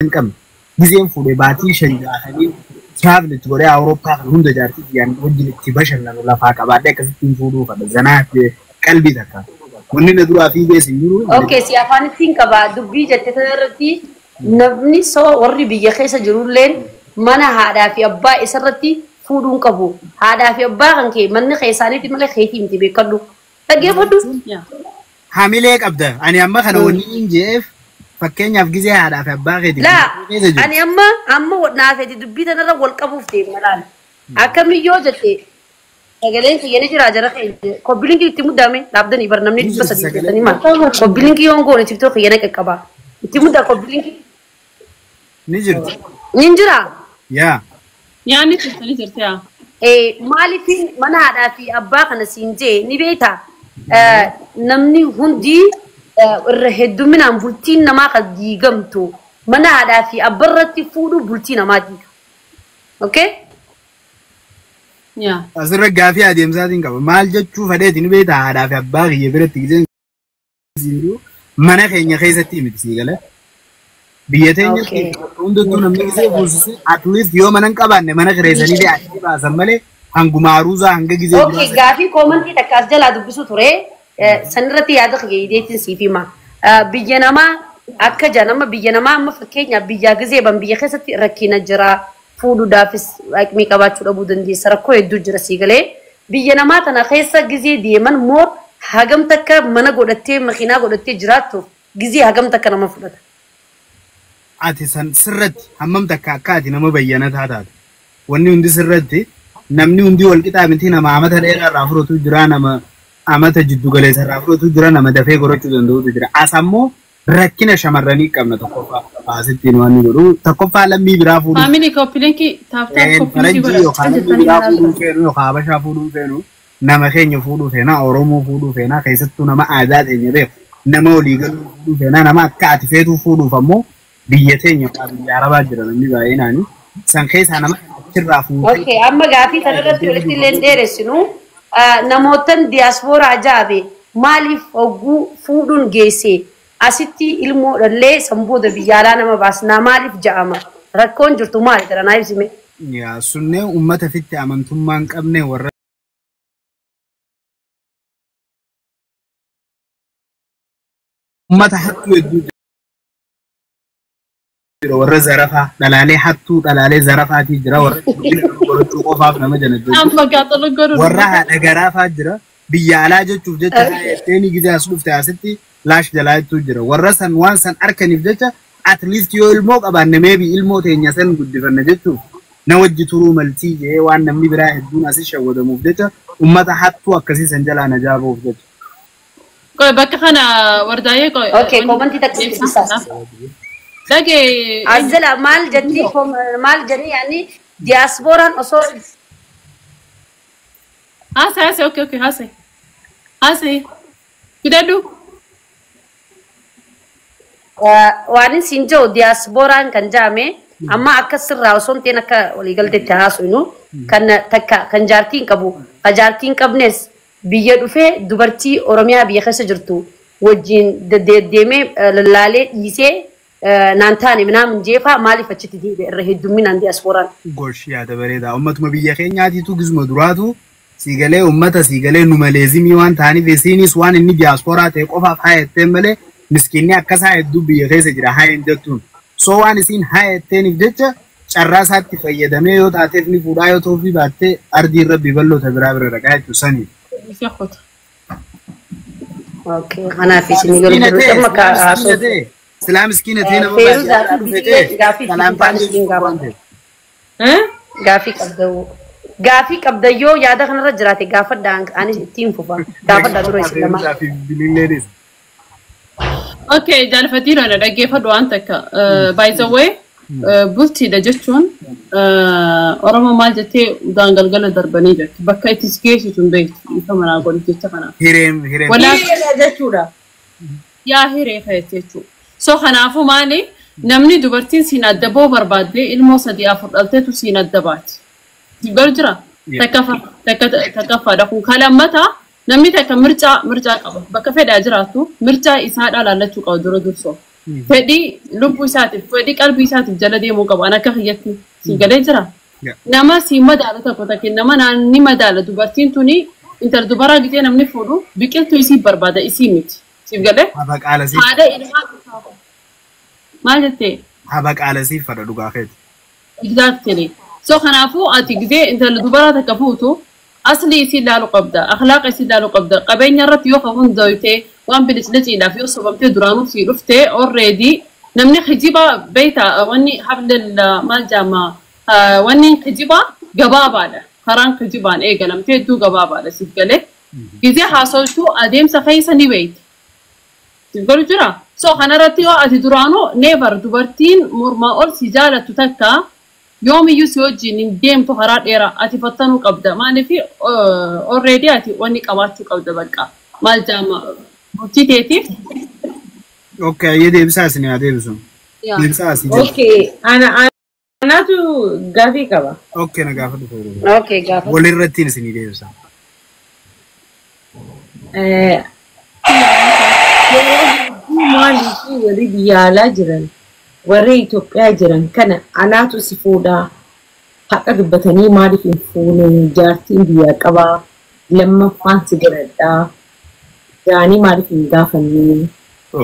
Hin qabne. Gizeen fuudhee baatii 5 jaatanii travel itti godhee Awurooppaa kan hunda jaartii kiyyaan wajjin itti bashannanu lafaa qabaadhee akkasittiin fuudhuu fadha. Zanaa qalbii takka. Wanni na duraa fiigees hin jiru. Okay, si afaan ittiin qaba dubbii jette tana irratti namni soo warri biyya keessa jirulleen mana haadhaa fi abbaa isarratti fuudhuun qabu. Haadhaa fi abbaa kan kee manni keessaaniiti malee keetii miti, beekadhu. Dhaggeeffadhu. Hamilee qabda. Ani amma kana wanni hin jeef fakkeenyaaf gizee haadhaa fi abbaa keetii Laa keessa jiru. Ani amma naafeti dubbii tanarra wal qabuuf deemna laala. Akkamiyyoo jette sagaleen kiyya ni jira jara keenya. Copy link itti muddame dhaabdanii bar namni 300 jettanii maal. Copy link yoon goone TikTok kiyya na qaqqaba. Itti muddaa copy link. Ni jirti. Ni jira. Yaa. Nyaanni turtanii jirti yaa. Maaliifin mana haadhaa fi abbaa kana siin jee ni beektaa? Namni hundi irra hedduminaan bultiin namaa kan diigamtu mana haadhaa fi abbaa irratti fuudhuu bultii namaa diiga. Okay? Yaa. Asirra gaafii adeemsaatiin qaba. Maal jechuu fedheeti ni beektaa, haadhaa fi abbaa kiyya biratti gizeen siin jiru mana keenya keessatti miti, sii galee. Biyya teenyatti hundattuu namni gizee fuusise at least yoo mana hin qabaanne mana kireessanii fi achi baasan malee hanguma aruuzaa hanga gizee Okay, gaafii comment takka as jalaa dubbisu ture. Sanirratti yaada kiyya siif hima. Biyya namaa akka jedhan amma biyya namaa amma fakkeenyaaf biyyaa gizee ban biyya keessatti rakkina jira. Fuudhuudhaafis haqmii qabaachuu dhabuu dandeessa. Rakkoo hedduu jira, sii galee. Biyya namaa tana keessa gizee deeman moo hagam takka mana godhattee makiinaa godhattee jiraattuuf gizee hagam takka nama fudhata? Ati san sirratti hammam takka akka ati nama bayyanataa taate. Wanni hundi sirratti, namni hundi wal qixaa miti. Nama amata dheeraa irraa fudhatu jira, nama amata jiddu galeessa irraa fudhatu jira, nama dafee godhachuu danda'utu jira. As ammoo rakkina shamarranii qabna. Tokkoffaa asittiin waan inni godhu, tokkoffaa lammii biraa fuudhuu Family, copy link tap tap copy link faranjii godha. yookaan lammii biraa fuudhuu feenu yookaan habashaa fuudhuu feenu, nama keenya fuudhuu feena, Oromoo fuudhuu feena, keessattuu nama aadaa teenya beeku, nama walii galuu fuudhuu feena. Nama akka ati feetuu fuudhuuf ammoo biyya teenya yookaan biyya arabaa jira namni baay'inaani. San keessaa nama achirraa fuudhee Okay, amma gaafii kanarratti walitti illee hin dheeressinu. Namootan diyaaspooraa jaabe maaliif hogguu fuudhuun geesse asitti ilmoo dhallee san booda biyya alaa nama baasnaa maaliif ja'ama? Rakkoon jirtu maali? Tana naa ibsime. Yaa, sunnee uummata fitti amantummaa hin qabne, warra uummata hattuu hedduu jira, warra zarafaa dhalaalee hattuu dhalaalee zarafaatii jira, warra godhachuu qofaaf nama janajjuu Amma gaaxaloo godhu. Warra haadha garaafaa jira, biyya alaa jechuuf jecha teeni gizee as dhufte asitti laash jalaa jettuu jira. Warra san waan san arkaniif jecha at least yoo ilmoo qabaanne maybe ilmoo teenya san guddifanna jechuuf na wajji turuu maltii jee waan namni biraa hedduun asii shawwadamuuf jecha ummata hattuu akkasii san jalaa najaa ba'uuf jecha. Qoy, bakka kana wardaayee qoy. Okay, comment takka dubbisaas. Dhagee. As jala maal jetti, maal jedhee yaani diyaaspooraan osoo Haasee haasee, okay, haasee. Haasee. Fidadhu. Waan isin jiru diyaaspooraan kan jedhame amma akka sirraa osoo hin ta'in akka waliigalteetti haasofnu kan takka kan jaartii hin qabu, ka jaartii hin qabnes biyya dhufee dubartii Oromiyaa biyya keessa jirtu wajjin deddeemee lallaalee dhiisee naan taane minaamin jeefaa maaliif achitti deebi'e irra heddumminaan diyaaspooraan? Gosh, yaada bareedaa. Ummatuma biyya keenyaatiitu gizuma duraatu siigalee ummata siigalee nu maleezimii waan ta'aniif isiinis waan inni diyaasporaa ta'e qofaaf haa jetteen malee miskiinni akkasaa hedduu biyya keessa jira haa hin jettuun. So waan isiin haa jetteeniif jecha carraa isaatti fayyadamee yoo taateef ni fuudhaa, yoo ta'uufii baattee ardii irra biballoota biraa bira dhaqaa jechuudha sanii. Okay, kanaaf isin garuu amma ka haasoo. Silaa miskiina ta'e nama Feeruzaa baadiyyaa fi dhufe Bibilee ta'e gaaffii salaamtaan isin jechuun waan gaafadha. ta'eef. Gaaffii qabda. Gaaffii qabda yoo yaada kanarra jiraate gaafadha, anis ittiin fufa. Gaafadha dura isin lama. Feeruzaa fi Bililleenis. Okay, jaalfatiidha na dhaggeeffadhu waan takka. By the way, bultiidha jechuun Oromoo maal jettee udaan galgala darbanii jirti. Bakka itti si geessitu hin beektu. Ifa manaa godhu jecha kanaaf. Hireen hireen. Walaa jechuudha. Yaa, hiree feete jechuudha. So kanaafuu maali, namni dubartiin siin adda ba'uu barbaadde ilmoo sadii afur dhalteetu siin adda baati. Galu jira? Takkaffaadha. Kun kan lammataa namni takka mircaa qaba. Bakka fedhaa jiraattu mircaa isaadhaa laallachuu qaba dura dursoo. Fedhii lubbuu isaatiif, fedhii qalbii isaatiif jala deemuu qaba. An akka kiyyatti si galee jira. Nama si madaala tokko takka nama naanni madaala dubartiin tuni intala dubaraa gitee namni fuudhu biqiltuu isii barbaada isii miti. Siif galee? Habaqaala siif. Haadha ilmaa maal jettee? Habaqaala siif fadha dhugaa keeti. Exactly. So kanaafuu ati gizee intala dubaraa takka fuutu asli isii ilaaluu qabda, akhlaaqa isii ilaaluu qabda. Qabeenya irratti yoo hundoyte waan biliciliciidhaaf yoo sobamtee duraanuu sii dhufte already namni kijiba beeyta wanni hablil maal jaama wanni kijiba gabaabaadha. Karaan kijibaan eegalamtee hedduu gabaabaadha siif galee. Gizee haasoftu adeemsa keessa ni beeyti. Siif galu jira. So kanarratti yoo ati duraanuu never dubartiin mormaa ol si jaalattu takka yoomiyyuu si wajjin hin deemtu karaa dheeraa ati fattanuu qabda. Maaliif already ati wanni qabaachuu qabda bakka. Maal jaama bultii teetiif. Okay, ayyee deebisaa isin haa deebisu. Deebisaa asii jira. Okay, ana anaatu gaafii qaba. Okay, na gaafa dhufe. Okay, gaafa. Walirrattiin isinii deebisa. Maaliif warri biyya alaa jiran warri Itoophiyaa jiran kana anaatu si fuudhaa haqa dubbatanii maaliif hin fuune jaartiin biyyaa qabaa lammaffaan si godhadhaa jaanii maaliif hin gaafanne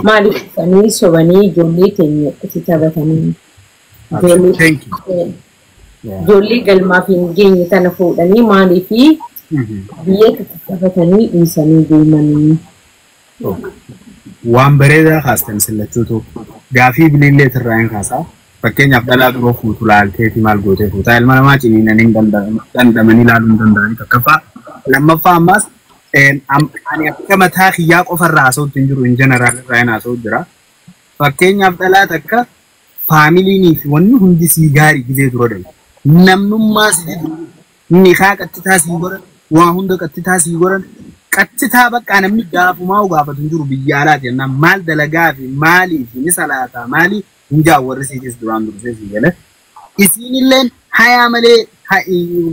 maaliif dhufanii sobanii ijoollee keenya itti taphatanii Thank you. ijoollee galmaaf hin geenye tana fuudhanii maaliif biyya itti taphatanii dhiisanii deemanii. Waan bareedaa kaastan sillachuutu gaafii bilillee irraa hin kaasaa. Fakkeenyaaf dhalaa duroo fuutu laalteeti maal gootee fuutaa ilma namaa ciniinanii dhandhamanii ilaaluu hin danda'anii tokkoffaa. Lammaffaa ammaas ani akka mataa kiyyaa qofarraa haasa'utti hin jiru in general irraa hin haasa'u jira. Fakkeenyaaf dhalaa takka faamiliinii fi wanni hundi sii gaarii gizee dura dhalu. Namnummaa si didu nikaa qattitaa sii godhan waa hunda qattitaa sii godhan qattitaa bakka namni gaafumaa gaafatu hin jiru biyya alaati jennaan maal dalagaa fi maalii fi ni salaataa maalii hin jaa warri siitis duraan dursee sii gale. Isiinilleen hayaa malee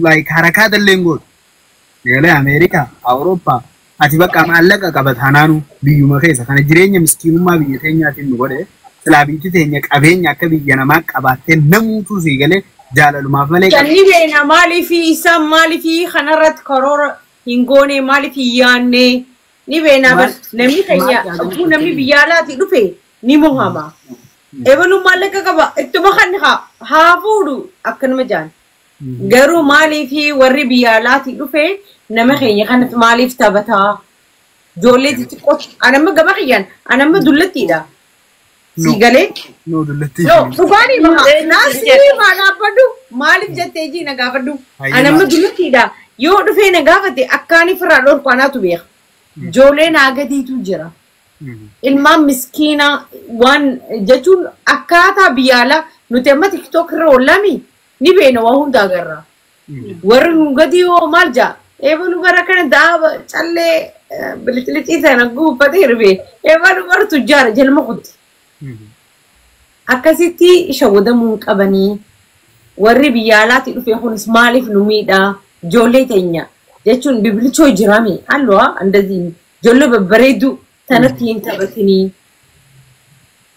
like harakaa dalleen gootu. Galee Ameerikaa, Awurooppaa ati bakka maallaqa qabata hanaanu biyyuma keessa kana jireenya miskiinummaa biyya teenyaatiin nu godhe silaa biyyi teenya qabeenya akka biyya namaa qabaattee namuutu sii galee jaalalumaaf malee. Janni beena maaliif isaan maaliif kanarratti karoora hin goone maaliif hin yaanne ni beena namni keenya abbuu namni biyya alaatii dhufe ni mohama. Ebaluu maallaqa qaba ittuma kan haa fuudhu akkanuma jaan. Garuu maaliif warri biyya alaatii dhufe nama keenya kanatti maaliif taphataa? Ijoollee xixiqqoo anamma gama kiyyaan anamma dullattiidha. Si galee? No dullattii. No dhugaanii baha. Naasii maa dhaabbadhu maaliif jettee jii na gaafadhu. Anamma dullattiidha. Yoo dhufee na gaafate akkaan ifirraa dhorku anaatu beeka. Ijoollee naa gadiitu jira. Ilmaan miskiinaa waan jechuun akkaataa biyya alaa nuti amma tiktook irra oollami ni beena waa hunda agarra. Warri nu gadi hoo maal jaa? Eebalu bara kana daaba callee biliclicii sana guuffatee hirbe. Eebalu bara tujjaara jalma kutti. Akkasitti shawwadamuu hin qabanii warri biyya alaatii dhufe kunis maaliif nu miidhaa? Ijoollee teenya jechuun bibilichoo jirame alluwa andazii ijoollee babbareedduu tanatti hin taphatinii.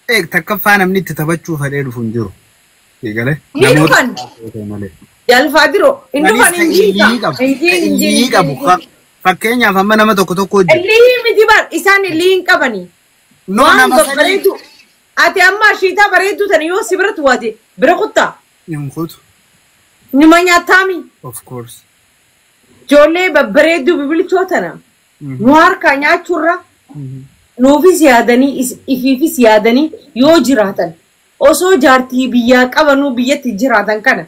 Eeg takkaffaa namni itti taphachuu fedhee dhufu hin jiru. Eegale. Ni dhufan. Jalfaa diroo hin dhufan hin jiika. Illii qabu. Fakkeenyaaf amma nama tokko tokko hojjetu. Illii miti bar isaan illii hin qabani. No Waan nama babbareedduu. Ati amma ashiitaa bareedduu tana yoo si biratti waate bira kuttaa. Hin kutu. Nima nyaataami. Of course. Ijoollee babbareedduu bibilichoo tana. Nu harkaa nyaachuurra nuufis yaadanii ifiifis yaadanii yoo jiraatan osoo jaartii biyyaa qabanuu biyyatti jiraatan kana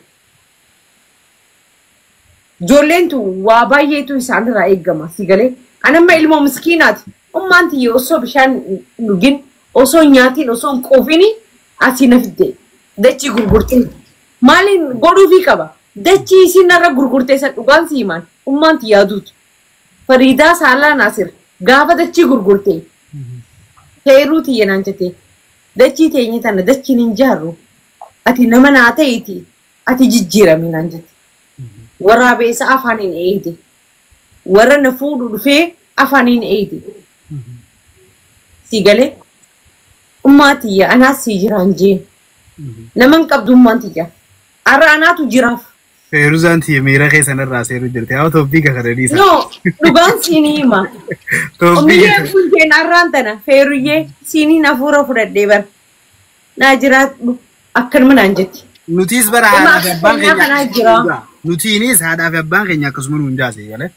ijoolleen tun waa baay'eetu isaanirraa eegama si galee anamma ilmoo miskiinaati ummaan tiyya osoo bishaan hin dhugin osoo hin nyaatiin osoo hin quufini asii na fidde dachii gurgurtee maaliin godhuufii qaba dachii isiin narra gurgurtee san dhugaan si himaan ummaan tiyya aduutu Fariidaa Saalaa Naasir gaafa dachii gurgurtee heeruu tiyya naan jettee dachii teenye tana dachiin hin jaarru ati nama naa ta'eeti ati jijjiirami naan jette. Waraabeessa afaan hin eeyite. Warra na fuudhu dhufee afaan hin eeyite. Si galee Ummaa tiyya anaas sii jiraan jeen. Naman qabdu ummaan tiyya. Har'a anaatu jiraaf. Feeruzaan tiyya miira keessan irraa seeruu jirti. Haa tobbii kakadanii No, dhugaan siinii hima. Tobbii. Miyyee bulteen har'aan tana feeruyyee siiniin hafuura fudhadhee bara. Naa jiraadhu akkanuma naan jetti. Nutis bara haadhaa fi abbaan Dhuma keenya kanaa jira. Nutiinis haadhaa fi abbaan keenya akkasuma nuun jaase galee.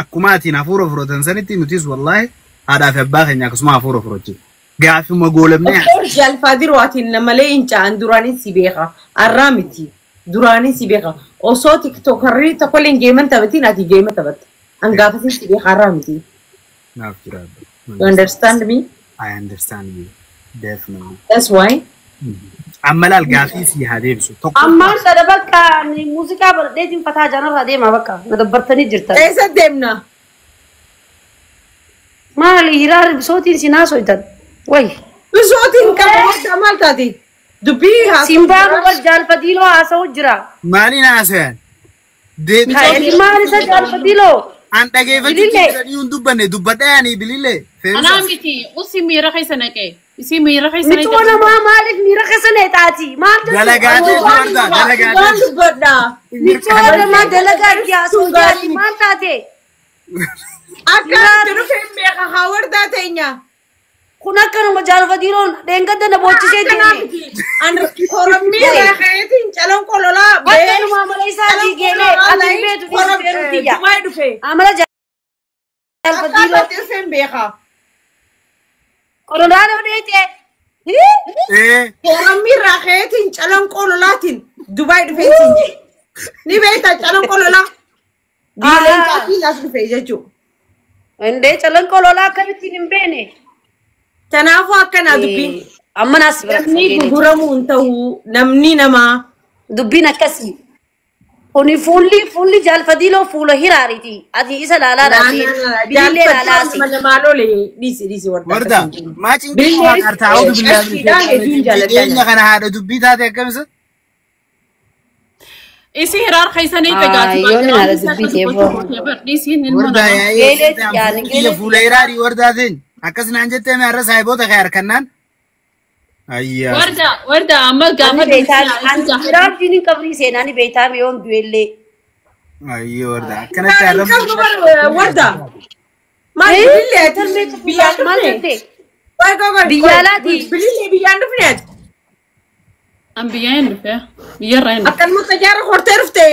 Akkuma atiin hafuura fudhatan sanitti nutis wallaahi haadhaa fi abbaa keenya akkasuma hafuura fudhachi. Gaafuma goolamnee Of course Jalfaadir waatiin namalee hin ca'an duraanis si beeka. Har'aa miti. Duraanis si beeka. Osoo tiktokarrii tokkollee hin geeman taphatiin ati geema taphatta. Hangaafasiin si beeka har'aa miti. naaf jiraadhu. You understand me? I understand you. Definitely. That's why. Amma laal gaafii si haa deebisu. Tokko Ammaan sana bakka muuziqaa baradheetiin fataa jaanarraa deema bakka na dabbartanii jirtan. Eessa deemna? Maali hiraar bisootiin si naasoytan. Wayi. Bisootiin qaba waddaa maal taate? Dubbii haasa'u. Simbaan wal jaalfatiiloo haasa'u jira. maaliin haasayan? Deebi Maal isa jaalfatiiloo? an dhageeffachuu Bilillee. jedhanii hin dubbanne dubbadha yaanii bilillee. Anaa miti usi miira keessa naqee. Isii miira keessa Michuu namaa maaliif miira keessa neexaati? Maal Dalagaatee jechuudha? dubartaa dalagaatee. Waan dubbadhaa. Michuu namaa dalagaa dhiyaasuu jaati maal taate? Akka itti dhufe hin beeka haa wardaa teenya. Kun akkanuma jaalfatiiloon dheengadda na boochisee Akkanaa deeme. miti. An korommii reeqeetiin calan qololaa ba'ee. Akkanuma amala isaa diigeelee ati hin beektu dhiisuu tiyya. Dubaay dhufe. Amala jaalfatiiloo. Akka itti dhufe hin beeka. Qololaan odeete. Ee Korommii reeqeetiin calan qololaatiin Dubaay dhufe siin jedhe. Ni beektaa calan qololaa. Biyya leencaatiin as dhufe jechuudha. Indee calan qololaa akkamittiin hin beene. Kanaafuu akkanaa dubbiin. Amma naas bira Namni gurguramuu hin ta'u namni namaa. Dubbiin akkasii. Kuni fuulli fuulli jaalfatiiloo fuula hiraariiti. Ati isa laalaa laati. Bilillee laalaasi. Namaa lole dhiisi dhiisi wardaa. warda maa cinqii Bilillee waaqartaa hawdu qabsiidhaan hedduun jaalladha. Dhiyeenya kana haadha dubbii taate akkamisa? Isii hiraar keessa naqee gaati. Yoonni haadha dubbii ta'e boo. Dhiisiin ilma Wardaa namaa. yaa'ee Geeleet yaani biyya geeleet. fuula iraarii wardaa teenya. Akkas naan jettee mee har'a saayiboota kee harkannaan? Ayyaa. Warda warda amma gaafa Ani beektaa hiraartiin hin qabrii seenaa ni beektaa yoon du'ellee. Ayyee warda akkanatti har'a. Qabdu warda. Maal bilillee ati biyyaan Maal dhufne? jette? Qoy qoy qoy. Biyya alaati. Bilillee biyyaan dhufne ati. An biyya hin dhufe. Biyyarraa hin dhufe. Akkanuma xayyaara hortee dhufte.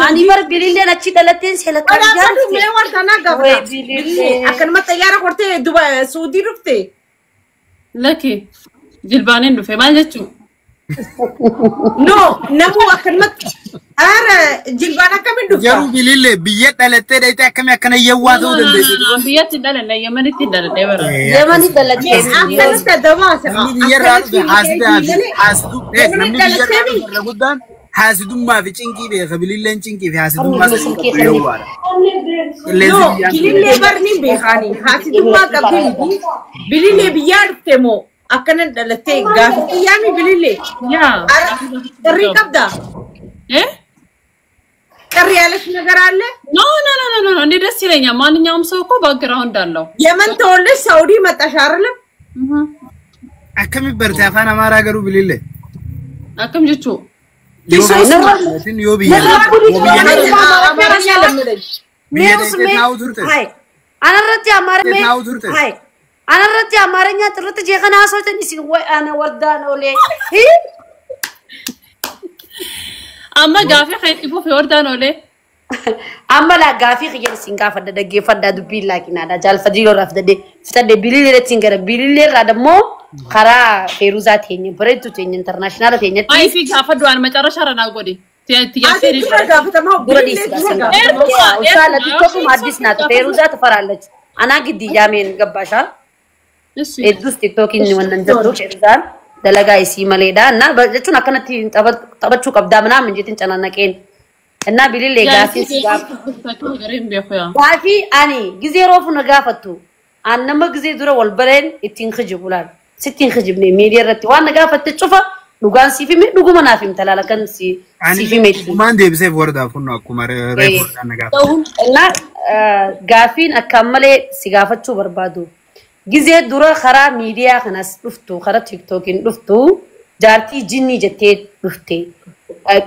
Ani bar bililleen achi dhalatteen seelakkaa Wadaabaa dhufne warda naa Wee gaafata. bilillee. Bilillee akkanuma xayyaara hortee Duba Suudii dhufte. Lakki jilbaan hin dhufe maal jechuun? No namuu akkanumatti aara jilbaan akkamiin dhufta? Garuu bilillee biyya dhalattee dhayitee akkamii akkana yawwaa ta'uu dandeessu? Biyyatti hin dhalanne Yemenitti hin dhalanne bara. Yemani dhalattee. Akkanatti adda baasa. Namni biyyarraa dhufe haasida haasidu namni biyyarraa dhufe irra guddaan haasidummaa fi cinqii beeka bililleen cinqii fi haasidummaa sanii qabu yawwaadha. Qilleensi No, biyyaan bilillee barni hin beekaani. Haasidummaa qabdi miti. Bilillee biyyaa dhufte moo akkana dhalattee gaafa xiyyaami bilillee. Yaa. Ara qarrii qabda. Eh? ቅር ያለሽ ነገር አለ? No no no no no እኔ ደስ ይለኛል። ማንኛውም ሰው እኮ background አለው። የመን ተወልደሽ ሳውዲ መጣሽ አይደለም? Akkami barte afaan Amaaraa garuu bilillee? Akkam jechuu Yoo biyya yoo biyya አማርኛ ለመደች። biyya dhaqxee taa'u turte. Anarratti amaarame. Taa'u turte. Hai. Anarratti amaaranya xirritti jeeqana haasawtan isin way ana wardaan olee. Amma gaafii keetti fufi wardaan oolee. Amma laa gaafii kiyyan isin gaafadha dhaggeeffadhaa dubbiin laaqinaadha jaalfadii irraa fidadhe fitadhe bilillee ittiin gara bilillee irraa dammoo karaa feeruzaa teenya bareeddu teenya intarnaashinaala teenyatti Maayifii gaafa du'aan macarasha irra naa godhi. አንተ ዱራ ጋፈተማ dura bilillee dhiisi dura ጋፈተማ ውሳ ለቲክቶክም አዲስ ናት ፌሩዛ ትፈራለች አና ግድ ያሜን ገባሻ hedduus tiktokiin wannan jirtu feeruzaan dalagaa isii maleedha እና jechuun akkanatti taphachuu qabdaa ምናምን jettiin canannaqeen እና bilillee gaafii si gaafa Gaafii ani gizee roofu na gaafattu an nama gizee dura wal bareen ittiin kijibu laal sitti hin kijibne miidiyaa irratti waan na gaafatte cufa dhugaan siif hime dhuguma naaf himta laala kan siif hime jechuudha. Dhugumaan deebiseef wardaaf kunnu akkuma reefu na gaafate. እና gaafiin akkaan malee si gaafachuu barbaadu. Gizee dura karaa miidiyaa kanas dhuftu, karaa TikTokiin dhuftu, jaartii jinnii jettee dhufte.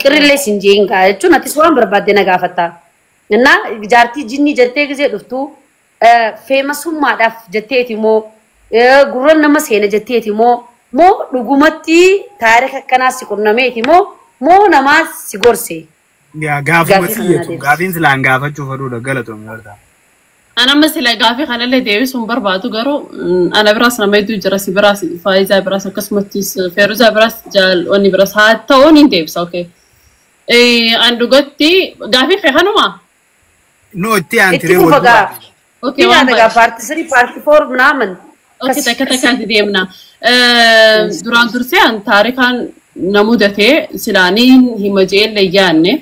Qirrillee sin jeen gaa jechuun atis waan barbaadde na gaafatta. Innaa jaartii jinnii jettee gizee dhuftu feemasummaadhaaf jetteeti moo, gurra nama seena jetteeti moo, moo dhugumatti taarika akkanaa si qunnameeti moo, moo namaa si gorse? Yaa gaafuma Gaafii kana siyyatu deebisi. Gaafiin silaan gaafachuu fedhuudha, galatoomii wardaa. Ana amma sila gaafii kanallee deebisuun barbaadu, garuu ana biraas nama hedduu jira, si biraas, Faayizaa biraas, akkasumattis Feeruzaa biraas, jaalonni biraas haa ta'u, ni deebisa, okay. An dhugatti gaafii kee kanuma? No, itti Itti aantiree wal fufa gaa. duraa. Okay, Itti waan yaada gaa, baay'ee. Part 3, part 4 ምናምን. Okay, takka takkaatti deemna. Duraan dursee an taarikaan na mudatee silaanii hima jeellee yaanne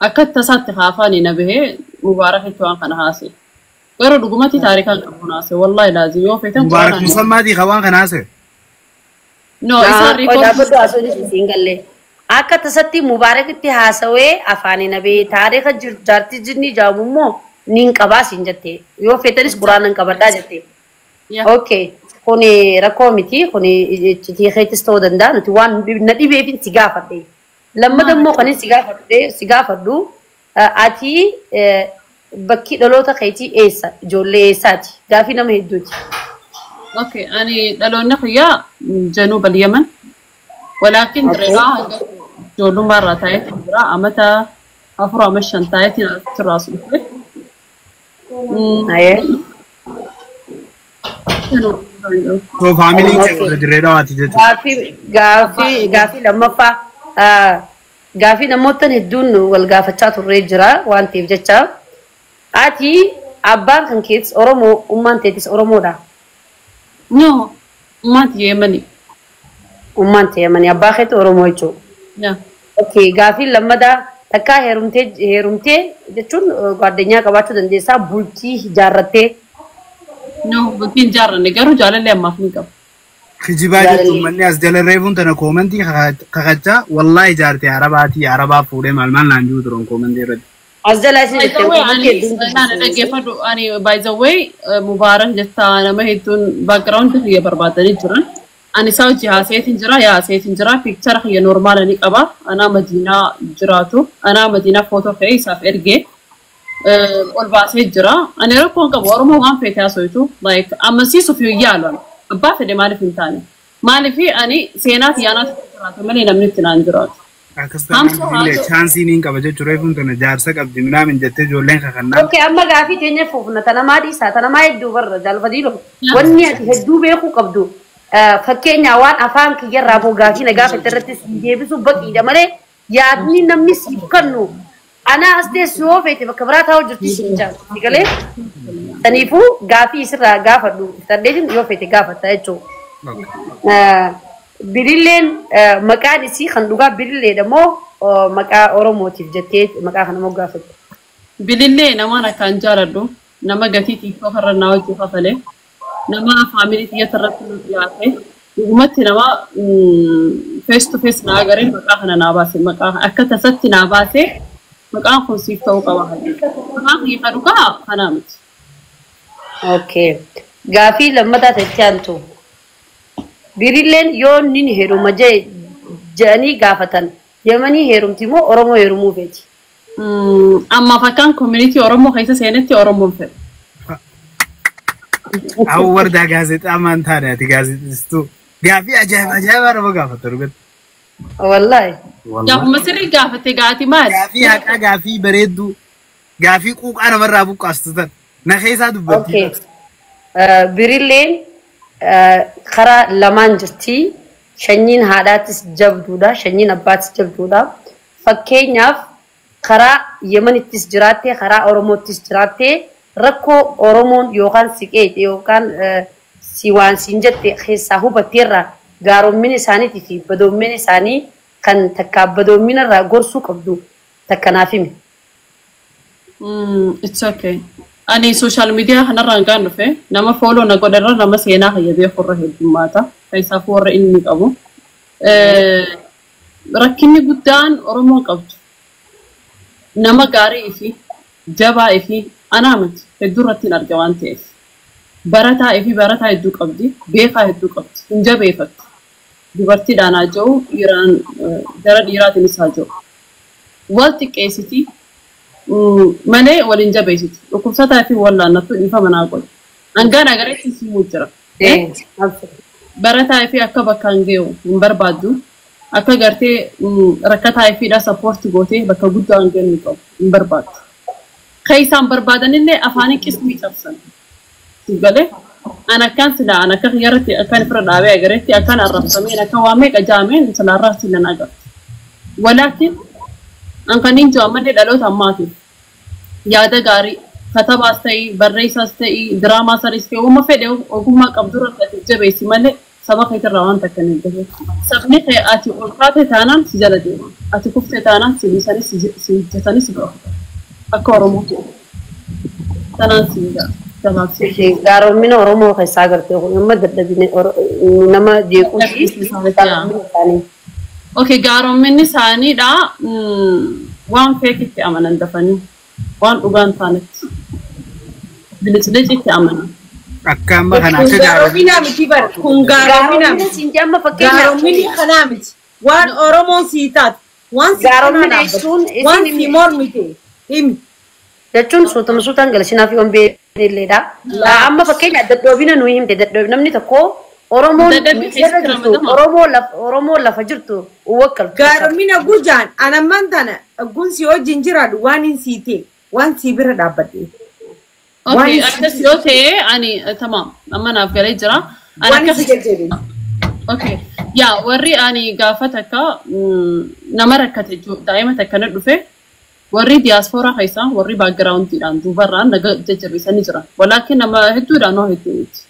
akka tasaatti haafaanii na bahee Mubaarakitti waan kana haase. Garuu dhugumatti taarikaan qabu naase, wallahi laazim yoo feetan Mubaarak qoranaa. Musammaatii kan waan kana haasa'e. No, isaan record. Dhaabbatu haasawni siin galle. Akka tasatti Mubaarakitti haasawee afaanii na bahee taarika jaartii jinnii jaamu immoo niin qabaa siin jette. Yoo feetanis quraanan qabadhaa jette. Yeah. Okay. Kuni rakkoo miti. Kuni iccitii keetis ta'uu danda'a. Nuti waan na dhibeefin si gaafadhe. Lammata immoo kan si gaafadhu, ati bakki dhaloota keetii eessa? Ijoollee eessaati? Gaafii nama hedduuti. Okay, ani dhaloonni kiyyaa Januub al-Yaman. Walaakin Dirreedhaa hanga ijoollummaa irraa taa'eetiin jira. Amata 4 ama 5 taa'eetiin achirraa as dhufe. Ayee. So faamiliin kee warra Dirree Dhawaati jechuudha. Gaafii lammaffaa, gaafii namoota hedduun wal gaafachaa turree jira waan ta'eef jecha, ati abbaan kan keetis Oromoo, ummaan teetis Oromoodha? No, ummaati Yemeni. Ummaan ta'e Yemanii, abbaa keetu Oromoo jechuudha. Yeah. Okay, gaafii lammadaa, takkaa heerumtee jechuun gaaddanyaa qabaachuu dandeessaa, bultii ijaarrattee? No, bultii hin jaarranne, garuu jaalallee ammaaf ni qaba. Kijibaa jechuun manni as jala reefuun tana koomentii kakachaa, wallaahi jaartee arabaatii arabaa fuudhee maal maal naan jiru turan koomentii irratti. As jalaa isin By the jettee way, koomentii ani hedduun naan dhaggeeffadhu, ani by the way Mubaarak jettaa nama hedduun background kiyya barbaadanii jiran. Ani isaa hojii haaseetiin jira, yaa haaseetiin jira, picture kiyya normaala ni qaba. Anaa Madiinaa jiraatu, anaa Madiinaa footoo ka'ee isaaf ergee ol baasee jira. Ani rakkoon qabu, Oromoo waan feete haasoitu, like amansiisuuf yoo yaalu abbaa fedhe maaliif hin taane. Maaliif ani seenaa xiyyaanaatti jiraatu malee namni itti naan jiraatu. Akkas taanaan illee chaansii niin qaba jechuudha, reefuun tana jaarsa qabdi minaamin jettee ijoolleen kakannaan. Okay, amma gaafii teenya fuufna, tanamaa dhiisaa, tanamaa hedduu barra jaalfatiilo. Wanni ati hedduu beekuu qabdu, fakkeenyaa waan afaan kiyyarraa boo gaafii na gaafatte irratti si deebisuu baqiidha malee yaadni namni siif kennu anaa as teessu yoo feete bakka biraa taa'u jirti siin jaallu. Galee saniifuu gaafii isirraa gaafadhu fixadheetiin yoo feete gaafatta jechuudha. Bililleen maqaan isii kan dhugaa Bililleedha moo maqaa Oromootiif jettee maqaa kana moggaafatte? Bilillee namaan akkaan jaaladhu, nama gatii TikTok irra naa hojii kafalee, nama faamilii xiyyaata irratti nu dhiyaate, dhugumatti nama face to face naa agaree maqaa kana naa baase, maqaa akka tasatti naa baase, maqaan kun siif ta'uu qaba. Maqaan kiyya kan dhugaa kanaa miti. Okay. Gaafii lammataa ta'etti aantu. Birilleen yoo inni heeruma jedhanii gaafatan, Yemanii heerumti moo Oromoo heerumuu feeti? Ammaaf akkaan community Oromoo keessa seenetti Oromoon fedha. Awwa, wardaa gaazexaa maan taane, ati gaazexeessituu. Gaafii ajaa'iba ajaa'ibaa nama gaafata dhugatti. Wallaahi. Gaafuma sirrii gaafatte gaati maali? Gaafii haqaa, gaafii bareedduu, gaafii quuqaa namarraa buqqaastu tan na keessaa dubbattii. Okay. Birilleen karaa lamaan jirti. Sanyiin haadhaatis jabduudha. Sanyiin abbaatis jabduudha. Fakkeenyaaf karaa Yemenittis jiraattee, karaa Oromoottis jiraattee, rakkoo Oromoon yookaan siqeete yookaan si waan siin jette keessaa hubatteerraa gaarommin isaaniitii fi badoommina isaanii kan takka badoommina irraa gorsuu qabdu takka naaf himi. It's okay. Ani social media kanarraan kan dhufe nama follow na godherra nama seenaa kiyya beekurra heddummaata. Keessaafuu warra inni qabu. Rakkinni guddaan Oromoon qabdu nama gaarii fi jabaa fi anaa miti. Hedduu irratti hin arge waan ta'eef. Barataa fi barataa hedduu qabdi. Beekaa hedduu qabdi. Hin jabeeffattu. Dubartiidhaan haa jiru, dhiiraan gara dhiiraatiinis haa jiru. Wal xiqqeessiti malee waliin jabeessiti. Dhukkubsataa fi wallaannattu dhiifama naa godhu. Hangaan agareetti simuu jira. Barataa fi akka bakka hin ga'u hin barbaaddu. Akka gartee rakkataa fiidhaa support gootee bakka guddaa hin geenye qabu hin barbaaddu. Kan isaan barbaadanillee afaanii qismii cabsan. Galee an akkaan silaa an akka xiyyaarratti akkaan ofirra dhaabee agareetti akkaan arrabsameen akka waa meeqa jaameen silaarraa silan agartu. Walaakin an kan hin jiru ammallee dhaloota ammaatiif yaada gaarii katabaas ta'ii barreessaas ta'ii diraamaa sanis ta'ii uuma fedhe ogummaa qabdu irratti ati jabeessi malee saba keetirraa waan takka hin eeggatu. Sabni kee ati ol kaate taanaan si jala deema. Ati kufte taanaan si dhiisanis si hojjetanis si bira kutu. Akka Oromootti. Tanaan si gabaabsee. Gaaromina Oromoo keessaa agartee kun amma dadhabine nama jeequu fi gaaromina isaanii. Okay, gaaromminni isaaniidha waan feekitti amanan dafanii waan dhugaan taanetti bilicilicitti amanan. Akka amma kana Kun akka gaaromina. gaaromina miti bara. Kun gaaromina Gaaromina miti. siin amma fakkeenyaaf Gaaromini kanaa miti. Waan Oromoon sii taate, waan sii kanaa Gaaromina dhaabbate, jechuun waan isin sii mormite himi. Jechuun suutuma suutaan galchinaa fi ombee illeedha. Amma fakkeenya dadhoobina nuyi himte dadhoobi namni tokko Oromoon Dadhabbii miidiyaarra keessatti jirtu ramadama. Oromoo lafa Oromoo lafa jirtu wakkaltu. Gaaromina gujaan anamman tana gun si wajjin jiraadhu waan hin sii ta'e, waan sii bira dhaabbadhe. Okay, Waan akkas yoo ta'e ani tamaam amma naaf galee jira. Ani waan akka si jajjabeesse. Okay. Yaa warri ani gaafa takka nama rakkate daa'ima takka na dhufe warri diyaaspooraa keessaa warri backgroundiidhaan duubarraan naga jajjabeessanii jiran. Walaakin nama hedduudhaan noo hedduu miti.